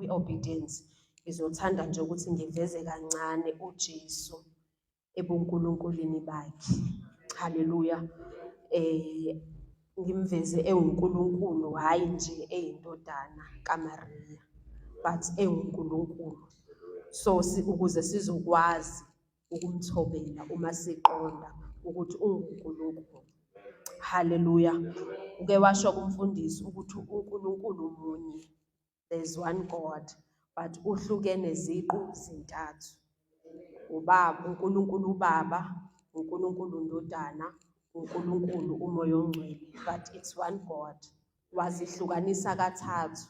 Kwi-obedience ngizothanda nje ukuthi ngiveze kancane uJesu ebunkulunkulwini bakhe. Haleluya. Ngimveze ewuNkulunkulu, hhayi nje eyindodana kaMariya, but ewuNkulunkulu. So ukuze sizokwazi ukumthobela uma siqonda ukuthi unguNkulunkulu. Haleluya. Uke washo kumfundisi ukuthi uNkulunkulu munye. There's one God, but uhlukene ziqu zintathu. Ubaba, uNkulunkulu uBaba, uNkulunkulu uNdodana, uNkulunkulu uMoya oNgcwele, but it's one God. Wazihlukanisa kathathu.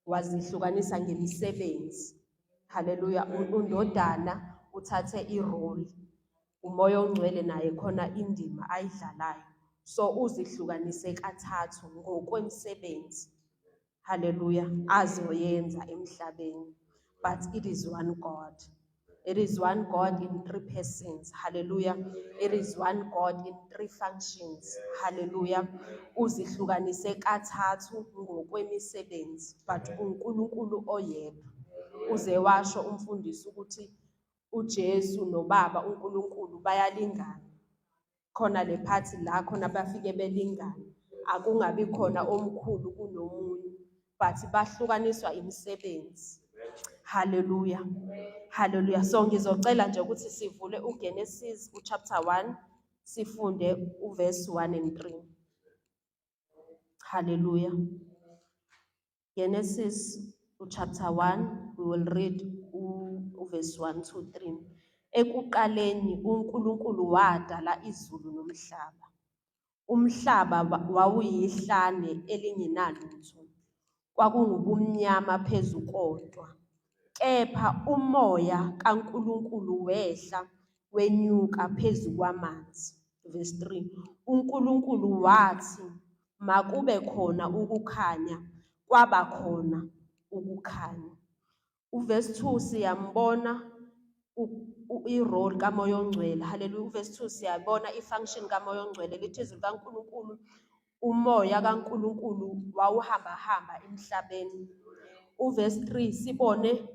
Wazihlukanisa ngemisebenzi. Haleluya. UNdodana uthathe i-role. UMoya oNgcwele naye khona indima ayidlalayo. So uzihlukanise kathathu ngokwemisebenzi. Haleluya. Azoyenza emhlabeni. But it is one God. It is one God in three persons. Hallelujah. It is one God in three functions. Hallelujah. Uzihlukanise kathathu ngokwemisebenzi, but uNkulunkulu oyedwa. Uze washo umfundisi ukuthi uJesu noBaba uNkulunkulu bayalingana. Khona le part la khona bafike belingana, akungabi khona omkhulu kunomunye, but bahlukaniswa imisebenzi. Haleluya, haleluya. So ngizocela nje ukuthi sivule uGenesis uchapter 1, sifunde uverse 1 and 3. Haleluya. Genesis chapter 1, we will read uverse 1 to 3. Ekuqaleni uNkulunkulu wadala izulu nomhlaba. Umhlaba wawuyihlane elingenalutho, kwakungubumnyama phezu kodwa. Kepha umoya kaNkulunkulu wehla wenyuka phezu kwamanzi. Verse 3. uNkulunkulu wathi, makube khona ukukhanya, kwaba khona ukukhanya. Uverse 2 siyambona i-role kaMoya oNgcwele. Haleluya. Uverse 2 siyabona i-function kaMoya oNgcwele. Lithi izwi likaNkulunkulu, umoya kaNkulunkulu wawuhambahamba emhlabeni. Uverse 3 sibone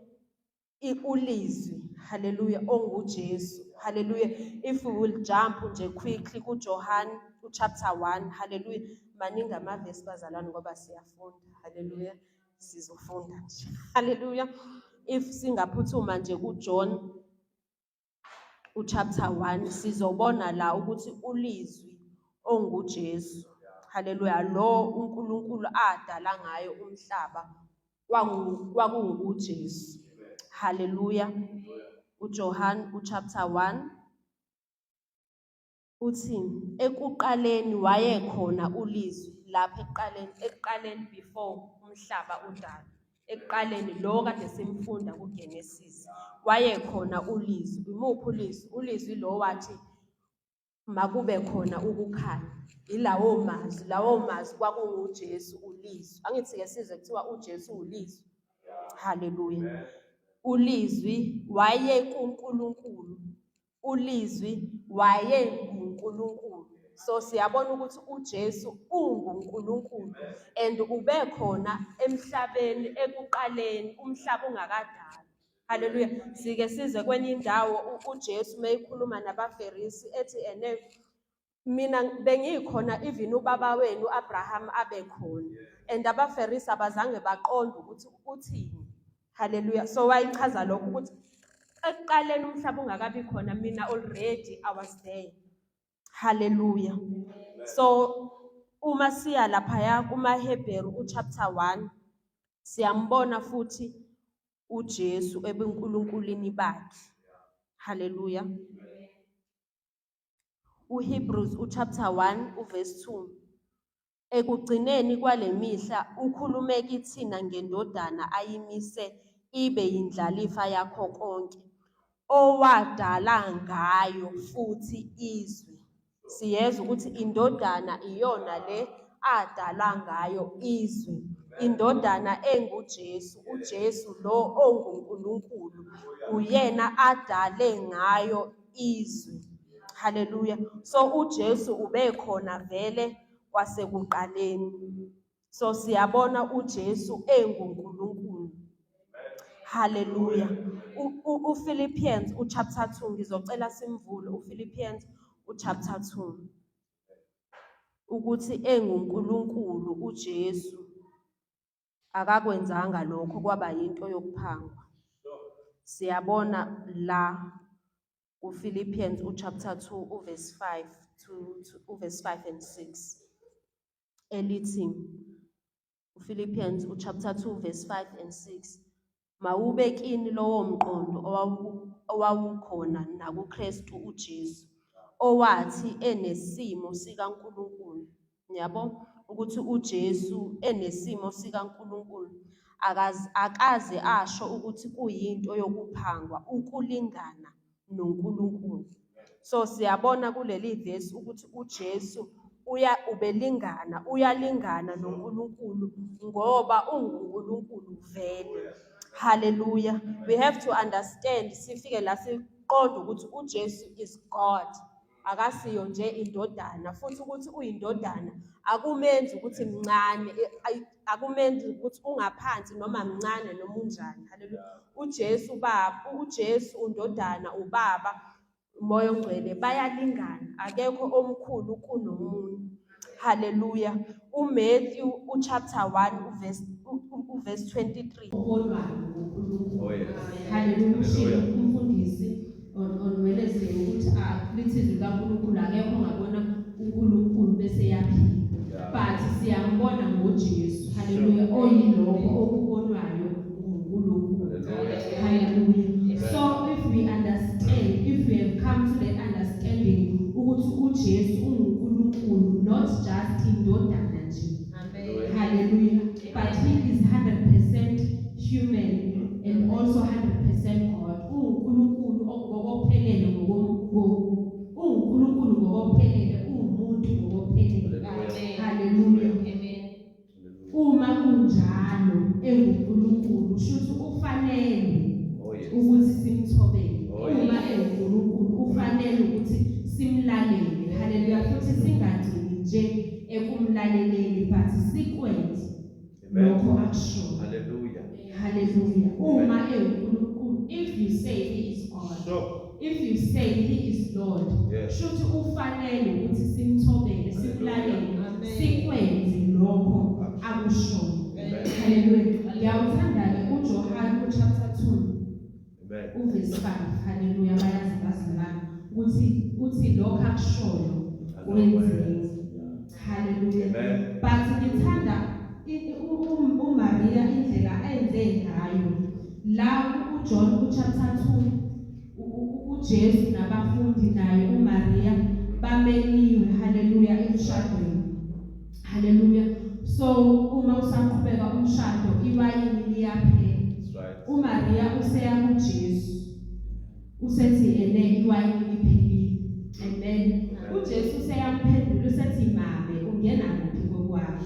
uLizwi, haleluya, onguJesu. Haleluya. If we will jump nje quickly kuJohn uchapter 1, haleluya. Maningi amavesi, bazalwane, ngoba siyafunda. Haleluya. Sizofunda nje. Haleluya. If singaphuthuma nje kuJohn uchapter 1, sizobona la ukuthi uLizwi onguJesu, haleluya, lo uNkulunkulu adala ngayo umhlaba kwakunguJesu. Haleluya. UJohn uchapter 1 uthi, ekuqaleni wayekhona uLizwi. Lapha ekuqaleni, ekuqaleni, before umhlaba udalwa, ekuqaleni lo kade simfunda kuGenesis, wayekhona uLizwi. Imuphi uLizwi? ULizwi lo wathi, makube khona ukukhanya. Ilawo mazwi, lawo mazwi kwakunguJesu uLizwi. Angithi ke sizwe kuthiwa uJesu uLizwi. Haleluya. ULizwi waye kuNkulunkulu, uLizwi waye nguNkulunkulu. So siyabona ukuthi uJesu unguNkulunkulu and ubekhona emhlabeni ekuqaleni, umhlaba ungakadalwa. Haleluya. Sike size kwenye indawo uJesu meyikhuluma nabaFarisi, ethi, ene mina bengikhona even ubaba wenu uAbraham abe khona, and abaFarisi abazange baqonde ukuthi uthini. Haleluya. So wayichaza lokho ukuthi ekuqaleni, umhlaba ungakabi khona, mina already I was there. Haleluya. So uma siya laphaya kumaHebheru uchapter 1, siyambona futhi uJesu ebuNkulunkulwini bakhe. Haleluya. UHebrews uchapter 1 uverse 2: Ekugcineni kwalemihla ukhulume kithina ngeNdodana ayimise ibe yindlalifa yakho konke, owadala ngayo futhi izwe. Siyezwa ukuthi iNdodana iyona le adala ngayo izwe, iNdodana enguJesu. UJesu lo onguNkulunkulu uyena adale ngayo izwe. Haleluya. So uJesu ubekhona vele kwasekuqaleni. So siyabona uJesu enguNkulunkulu. Haleluya. UPhilippians uchapter 2, ngizocela simvule uPhilippians uchapter 2, ukuthi enguNkulunkulu uJesu akakwenzanga lokho kwaba yinto yokuphangwa. Siyabona la kuPhilippians uchapter 2 uverse 5 to uverse 5 and 6, elithi uPhilippians uchapter 2 verse 5 and 6: "Mawube kini lowo mqondo owawukhona nakuKristu uJesu, owathi enesimo sikaNkulunkulu," yabo, ukuthi uJesu enesimo sikaNkulunkulu akaze asho ukuthi kuyinto yokuphangwa ukulingana noNkulunkulu. So siyabona kuleli verse ukuthi uJesu uya ubelingana, uyalingana noNkulunkulu ngoba unguNkulunkulu vele. Hallelujah. We have to understand, sifike la siqonde ukuthi uJesu is God, akasiyo nje indodana. Futhi ukuthi uyindodana akumenzi ukuthi mncane, akumenzi ukuthi ungaphansi noma mncane noma unjani. Haleluya. UJesu Baba, uJesu undodana, uBaba, uMoya oNgcwele bayalingana, akekho omkhulu kunomunye. Haleluya. UMatthew uchapter 1 uverse 23. Obonwayo ngoNkulunkulu. Oh, yes. Haleluya. Ushilo Hallelujah. umfundisi on Wednesday ukuthi lithi izwi likaNkulunkulu akekho ongabona uNkulunkulu bese yaphila. But siyambona ngoJesu. Haleluya. Oyilokho okubonwayo ngoNkulunkulu. Hallelujah. Hallelujah. So if we understand, if we have come to that understanding ukuthi uJesu unguNkulunkulu, not just indodana nje. Hallelujah. Hallelujah. But he is 100% human and also 100% God. UnguNkulunkulu ngokuphelele, unguNkulunkulu ngokuphelele, uwumuntu ngokuphelele. Hallelujah. Hallelujah. Uma kunjalo, enguNkulunkulu, shuthi ufanele ukuthi simthobele. Oh, yes. Uma enguNkulunkulu ufanele ukuthi simlalele. Haleluya. Futhi singagcini nje ekumlaleleni, but sikwenze Amen. lokho akushoyo. Hallelujah. Haleluya. Uma enguNkulunkulu, if you say he is God, if you say he is Lord, shuthi ufanele ukuthi simthobele, simlalele, sikwenze lokho akushoyo. Amen. Haleluya. Ngiyawuthanda-ke uJohane uchapter 2 Amen. uverse 5. Haleluya. Bayazi bazalwane ukuthi uthi lokho akushoyo kwenzeke. Haleluya. Amen. But ngithanda uMaria indlela enze ngayo la. UJohn uchapter 2, uJesu nabafundi naye uMaria bamenyiwe, haleluya, emshadweni. Haleluya. So uma usaqhubeka umshado, iwayini liyaphela. That's right. uMaria useya kuJesu, usethi ene iwayini liphelile. Amen. UJesu useyamphendula, usethi, "Mame, ungena kuphi kokwami?"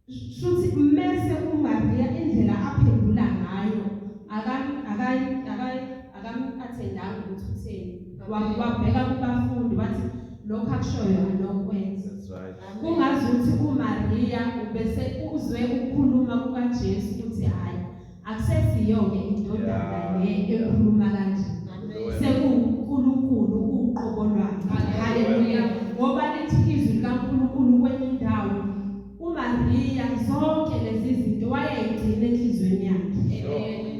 Shuthi mese uMaria indlela aphendula ngayo akam akay akay akam-attendanga ukuthi utheni. Wabheka kubafundi, wathi lokho akushoyo anokwenza. That's right. Kungazuthi uMaria ubese uzwe ukukhuluma kukaJesu ukuthi hayi, akusesiyo-ke indodana le ekhuluma kanje, Hallelujah. sekuwuNkulunkulu uqobo lwakhe. Haleluya. Ngoba lithi izwi likaNkulunkulu kwenye indawo, uMaria zonke lezi zinto wayeyigcina enhliziyweni yakhe.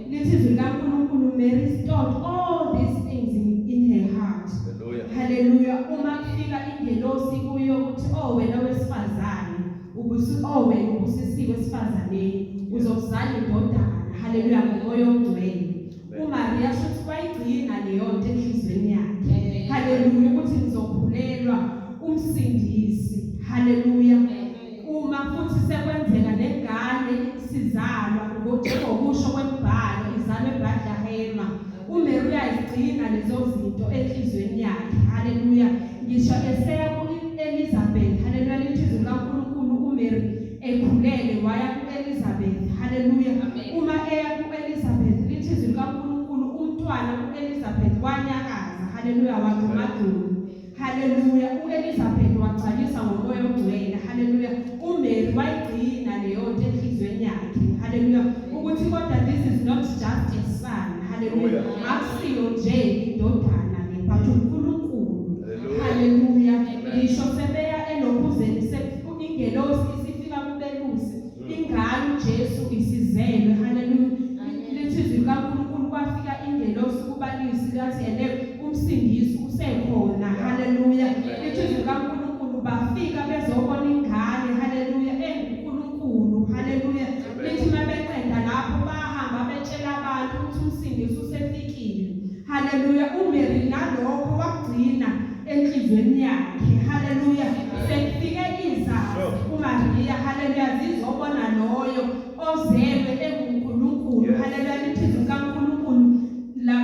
Lithi izwi likaNkulunkulu, Mary stored all these things in her heart. Hallelujah. Haleluya. Uma kufika ingelosi kuyo ukuthi, "Oh wena wesifazane, ubusi, oh wena ubusisiwe esifazaneni, uzokuzala indodana," haleluya, ngoMoya oNgcwele. Amen. uMaria shuthi wayigcina leyo nto enhliziyweni yakhe. Haleluya, ukuthi ngizokhulelwa umsindisi. Haleluya. Uma futhi sekwenzeka nengane sizalwa njengokusho kwembhalo, izalwe eBethlehema, uMary uyazigcina lezo zinto enhliziyweni yakhe. Haleluya. Ngisho eseya ku-Elizabeth, haleluya, lithi izwi likaNkulunkulu uMary ekhulele waya ku-Elizabeth. Haleluya. Uma eya ku-Elizabeth, lithi izwi likaNkulunkulu umntwana ku-Elizabeth wanyakaza. Haleluya. Wagxumagxuma. Haleluya. U-Elizabeth wagcwaliswa ngoMoya oNgcwele. Haleluya. UMary wayigcina leyo nto enhliziyweni yakhe. Haleluya, ukuthi kodwa this is not Haleluya. Akusiyo nje indodana le, but uNkulunkulu. Hallelujah. Haleluya. Ngisho sebeya elokhuzeni, ingelosi isifika kubelusi, ingane uJesu isizelwe. Haleluya. Lithi izwi likaNkulunkulu, kwafika ingelosi kubalisi, lathi ene umsindisi usekhona. Haleluya. Lithi izwi likaNkulunkulu, bafika bezobona ingane, haleluya, enguNkulunkulu. Haleluya. Lithi mabeqeda lapho, bahamba betshela abantu ukuthi umsindisi usefikile. Haleluya. UMary nalokho wakugcina enhlizweni yakhe. Haleluya. Sekufike izazi kuMaria, haleluya, zizobona loyo ozelwe enguNkulunkulu. Haleluya. Lithi izwi likaNkulunkulu la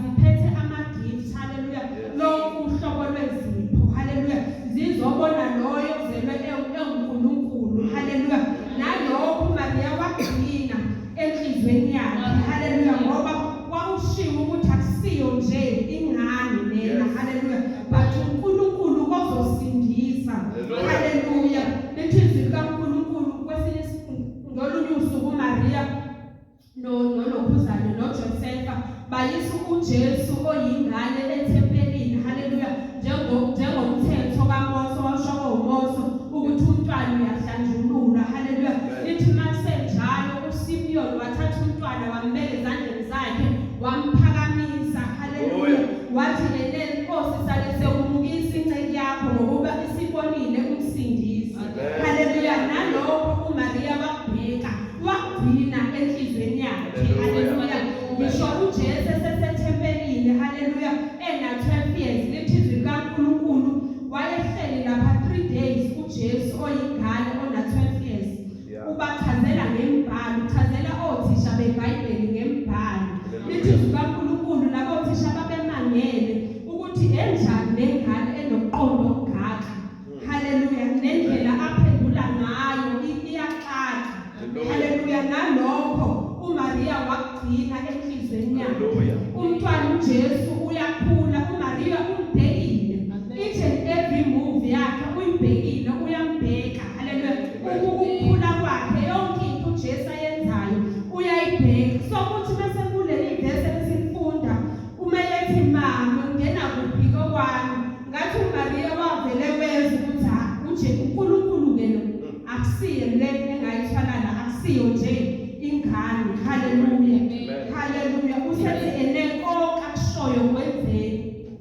ziphethe ama-gifts, haleluya, lonke uhlobo lwezipho, haleluya, zizobona loyo ozelwe enguNkulunkulu. Haleluya. Nalokho uMaria wakugcina enhlizweni yakhe. Haleluya. Ngoba kwakushiwo ukuthi akusiyo nje ingane lena, haleluya, but uNkulunkulu kozosindisa. Hallelujah. Haleluya. Lithi izwi likaNkulunkulu, kwesinye ngolunye usuku uMaria no nolokhuzane noJosepha bayisa uJesu oyingane ethempelini, haleluya, njengomthetho kaMose washo uMose ukuthi umntwana uyahlanjululwa. Haleluya. Lithi makusenjalo, uSimeon wathatha umntwana, wambeka ezandleni zakhe, wamphakamisa. Haleluya. Wathi, "Ene Nkosi, sale sewumukisa inceku yakho, ngokuba isibonile umsindisi." Amen. Haleluya. Nalokho uMaria wakubheka, wakugcina enhlizweni yakhe. Hallelujah. Haleluya. Ngisho uJesu esesethempelini, haleluya, ena 12 years, lithi izwi likaNkulunkulu wayehleli lapha 3 days uJesu oyingane ona 12 years. Ubachazela ngembhalo, uchazela othisha beBhayibheli ngembhalo. Lithi izwi likaNkulunkulu, labo thisha babemangele ukuthi enjani lengane enokuqonda okungaka. Haleluya. Nendlela aphendula ngayo iyaxaka. Hallelujah. Haleluya. Nalokho uMaria wakugcina enhlizweni yakhe. Hallelujah. Umntwana uJesu uyakhula, uMaria umbhekile. Each and every move yakhe uyibhekile, uyambheka. Haleluya. Ukukhula kwakhe, yonke into uJesu ayenzayo uyayibheka. So kuthi bese kuleli verse esilifunda, uma ethi, "Mama, ungena kuphi kokwami?" Ngathi uMaria wavele weza ukuthi ha, uje uNkulunkulu ke lo, akusiye le engayithwala la, akusiyo nje ingane. Haleluya. Amen. Haleluya. Usethi enenkonke akushoyo kwenzeni,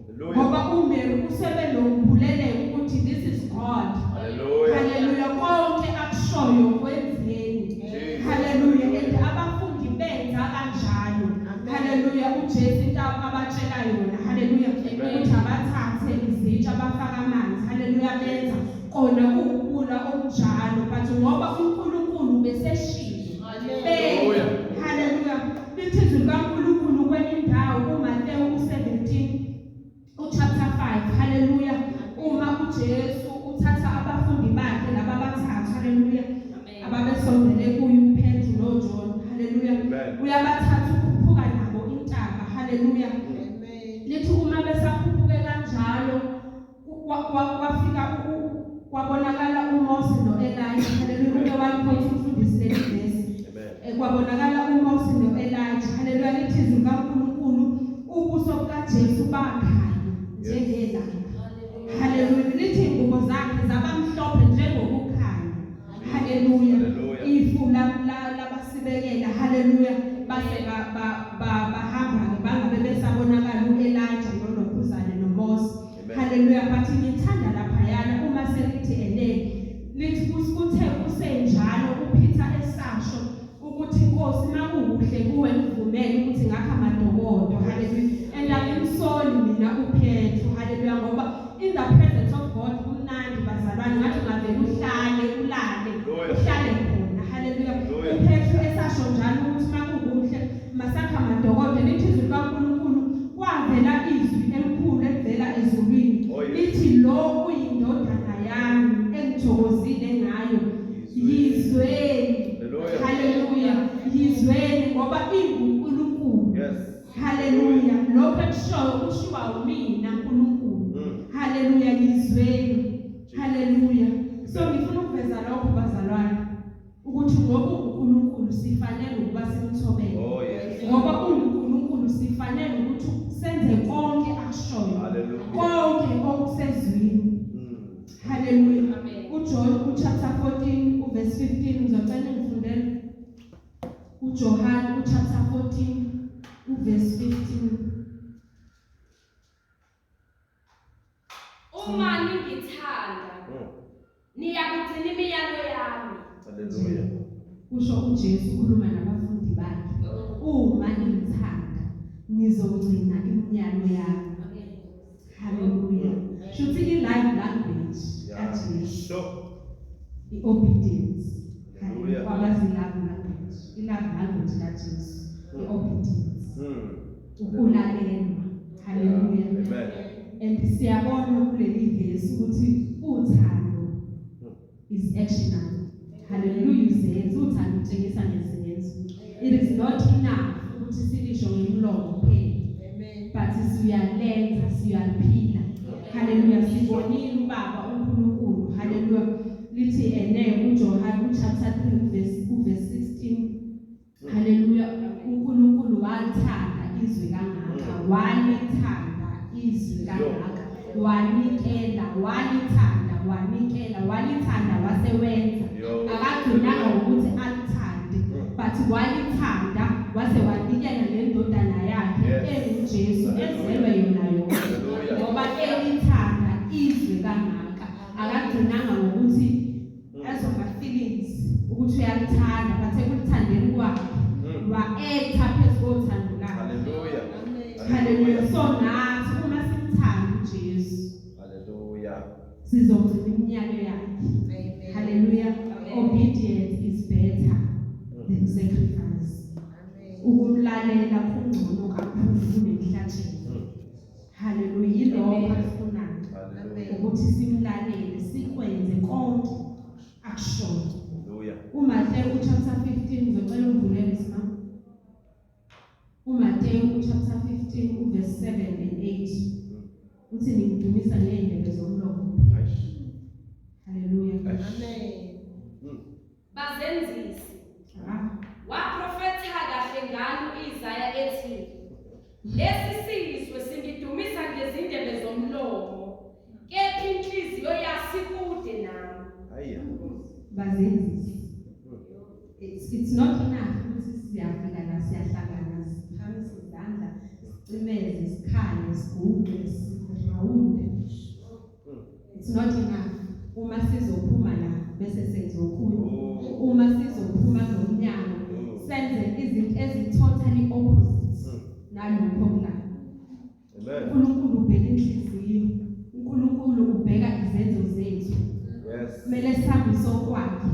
Hallelujah. ngoba uMary usebe nokukhuleleka ukuthi this is God. Hallelujah. Haleluya. Konke akushoyo kwenzeni. Jesus. Haleluya. And abafundi benza kanjalo. Haleluya. UJesu into abatshela yona, haleluya, ukuthi abathathe izitsha bafaka amanzi. Haleluya. Benza kona kuwukula okunjalo, but ngoba uNkulunkulu beseshilo. Hallelujah. Haleluya. Lithi izwi likaNkulunkulu kwenye indawo kuMateyu u17, uchapter 5, haleluya, uma uJesu uthatha abafundi bakhe laba abathathu, haleluya, ababesondele kuye, uPetru noJohn, haleluya, Amen. uyabathatha, ukhuphuka nabo intaba. Haleluya. Lithi uma besakhuphuke kanjalo, kwafika kwabonakala uMose noElijah. Haleluya. Uke walikhotha umfundisi leli verse. Amen. Kwabonakala uMose noElijah. Haleluya. Lithi izwi likaNkulunkulu, ubuso bukaJesu bakhanya njengelanga. Haleluya. Lithi ingubo zakhe zabamhlophe njengokukhanya. Haleluya. Hallelujah. Ifu labasibekela. Haleluya. Base bahamba ke, bangabe besabonakala uElijah noNokhuzane noMose. Amen. Haleluya. But ngithanda laphayana uma selithi ene lithi kuthe kusenjalo, uPeter esasho ukuthi, "Inkosi, makukuhle kuwe, ngivumele ukuthi ngakha amadokodo." Haleluya. And angimsoli mina uPetro, haleluya, ngoba in the presence of God kumnandi, bazalwane, ngathi ungavela uhlale, ulale, Hallelujah. uhlale khona. Haleluya. Hallelujah. UPetro esasho njalo ukuthi makukuhle masakha amadokodo, lithi izwi likaNkulunkulu kwavela izwi elikhulu elivela ezulwini, Oh, yes. lithi, "Lo uyindodana yami engithokozile ngayo, yizweni." Hallelujah. Haleluya. Yizweni, ngoba inguNkulunkulu. Haleluya. Lokho ekushoyo kushiwa umina uNkulunkulu. Haleluya. Yizweni. Haleluya. So ngifuna ukuveza lokho, bazalwane, ukuthi ngoba uNkulunkulu sifanele ukuba simthobele. Oh yes. Ngoba uNkulunkulu. uJohn uchapter 14 uverse 15. Uma ningithanda, niyakugcina imiyalo yami. Hallelujah. Kusho uJesu ukhuluma nabafundi bakhe, uma ningithanda nizogcina imiyalo yami. Haleluya. Shuthi i-love language kaJesu i-obedience. Hallelujah. Kwabazi love language, i-love language kaJesu i-obedience, ukulalelwa. Haleluya. Amen. And siyabona kuleli vesi ukuthi uthando is actional. Haleluya. Izenzo, uthando utshengisa ngezenzo. It is not enough ukuthi silisho ngemlomo kuphela, but siyalenza, siyaliphila. Haleluya. Sibonile uBaba uNkulunkulu. Haleluya. Lithi ene uJohn uchapter 3 uverse 16. Haleluya. uNkulunkulu walithanda izwe kangaka, walithanda izwe kangaka, wanikela, walithanda, wanikela, walithanda, wasewenza. Akagcinanga ngokuthi alithande, but walithanda wase wanikela ngendodana yakhe enguJesu, ezelwe yona yona. Hallelujah. Ngoba elithanda izwe kangaka, akagcinanga ngokuthi ezoma feelings ukuthi uyalithanda, but ekulithandeni kwakhe wa-acta phezu kothando lakhe. Hallelujah. Haleluya. So nathi uma simthanda uJesu, Hallelujah. sizogcina imiyalo yakhe. Haleluya. Obedience is better than sacrifice. Ukumlalela kungcono kakhulu kunemhlatshelo. Haleluya. Yilokho akufunayo, Hallelujah. ukuthi simlalele, sikwenze konke akushoyo. Hallelujah. uMateyu chapter 15, ngizocela ungivulele simama. uMateyu chapter 15 uverse 7 and 8 uthi, "Ningidumisa ngezindebe zomlomo kuphela." Eish. Haleluya. Eish. Bazenzisi, Ah, waprofetha kahle ngani uIsaya ethi, lesi sizwe singidumisa ngezindebe zomlomo, kepha inhliziyo yasikude nami. Aya. Bazenzisi. It's not enough ukuthi siyafika la, siyahlangana, siphakamise izandla, sicimeze, sikhale, siguqe, sirawunde. It's not enough uma sizophuma la bese senze okunye. Uma sizophuma nomnyango, senze izinto ezi totally opposite nalokho kula. Amen. uNkulunkulu ubheka inhliziyo, uNkulunkulu ubheka izenzo zethu. Kumele sihambise okwakhe.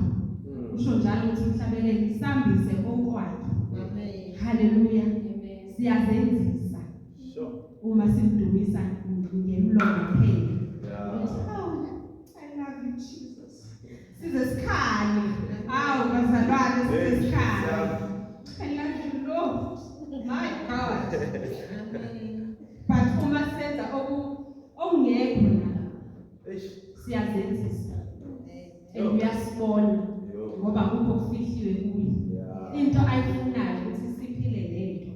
Usho njalo ukuthi umhlabeleli sihambise okwakhe. Haleluya. Siyazenzisa uma simdumisa ngemlomo kuphela. Oh, I love you, Jesus. Size sikhale. Hawu bazalwane, size sikhale. I love you, Lord. My God. But uma senza okungekho la, Eish. siyazenzisa. And uyasibona ngoba akukho okufihliwe kuye. Into ayifunayo ukuthi siphile lento.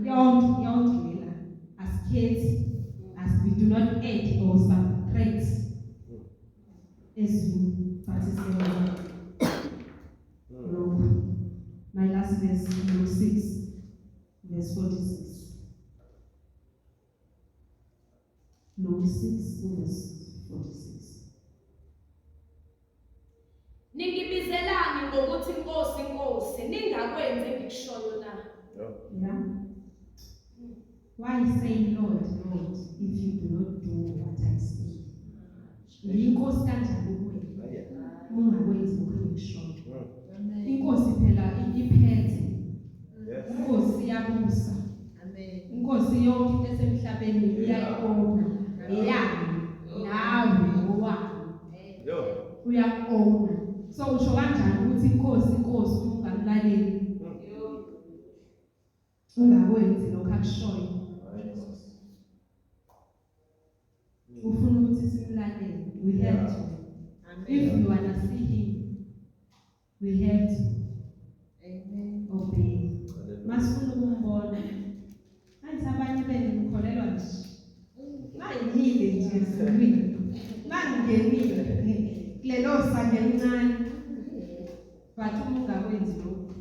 Yonke yonke lela asikhethi, as we do not add or subtract ezwini, but siyenza lokho. My last verse, Luke 6 verse 46. Luke 6 verse 46. Ningibizelani ngokuthi Nkosi, Nkosi, ningakwenzi engikushoyo na? Yeah. Why say, 'Lord, Lord,' if you do not do what I say?" Ngiyinkosi kanjani kuwena Aya. ungakwenzi lokhu engikushoyo? Inkosi phela iphethe. Inkosi iyabusa. Inkosi yonke into esemhlabeni iyayi-owna, eyayo, nawe ngowayo. Uyaku-owna. So usho kanjani ukuthi inkosi, inkosi, uma ungamlaleli, ungakwenzi lokho akushoyo? Hayi, Nkosi. Ufuna ukuthi simlalele. We have to. If we wanna see him, we have to obey. Hallelujah. Masifuna ukumbona, manje abanye benu ngikholelwa nje mangiyile nje ezulwini, mangingenile kulelo sange elincane, but uma ungakwenzi lokhu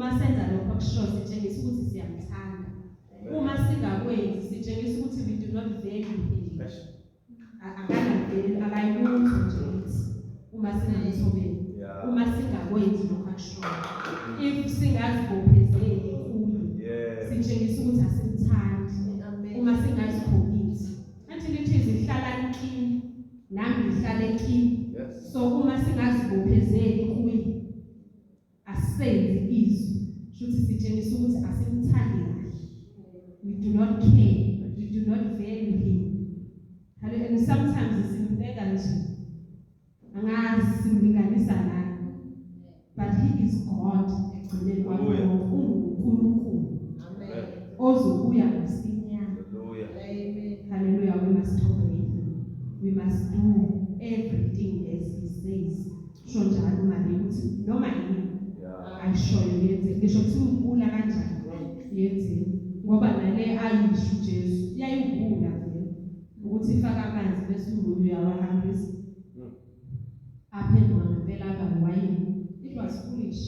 Uma senza lokho akushoyo sitshengisa ukuthi siyamthanda. Uma singakwenzi sitshengisa ukuthi we do not value him. Eish. Akanaveli, akayilutho nje kithi uma singamthobeli. Uma singakwenzi lokho akushoyo. If singazibophezeli kuye, sitshengisa ukuthi asimthandi. Uma singazikhomithi. Athi lithi zihlala kimi, nami ngihlale kimi. So uma singazibophezeli kuye, asisenzi izwi, shuthi sitshengisa ukuthi asimthandi kahle. We do not care, we do not value him. Hallelujah. And sometimes simbeka nje, angazi simlinganisa nani, but he is God ekugcineni kwakho. Hallelujah. UnguNkulunkulu Amen. ozobuya masinyane. Hallelujah. Hallelujah. We must obey him. We must do everything as he says. Sho njalo Maria ukuthi noma yini ayishoyo yenze, ngisho kuthiwa ubula kanjani yenze, ngoba nale ayisho uJesu iyayibula vele ukuthi ifaka amanzi bese ubuye uyawahambisa. Aphenduka ngempela aba wayini. It was foolish.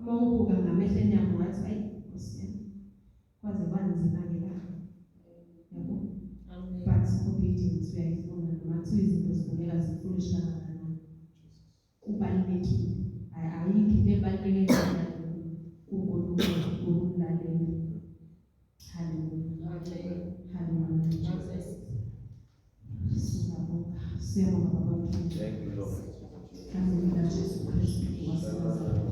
Uma ubuka ngamehlo enyama wathi ayi Nkosi yami, kwaze kwanzima-ke la, yabo. But obedience uyayifuna, noma kuthiwa izinto zibukeka zi-foolish kangakanani, kubalulekile. Ayikho into ebaluleke njengaleyo kuNkulunkulu, ukumlalela. Haleluya, haleluya. Siyabonga, siyabonga Baba mkhulu. Thank you, Lord. Egameni likaJesu Kristu waseNazaretha.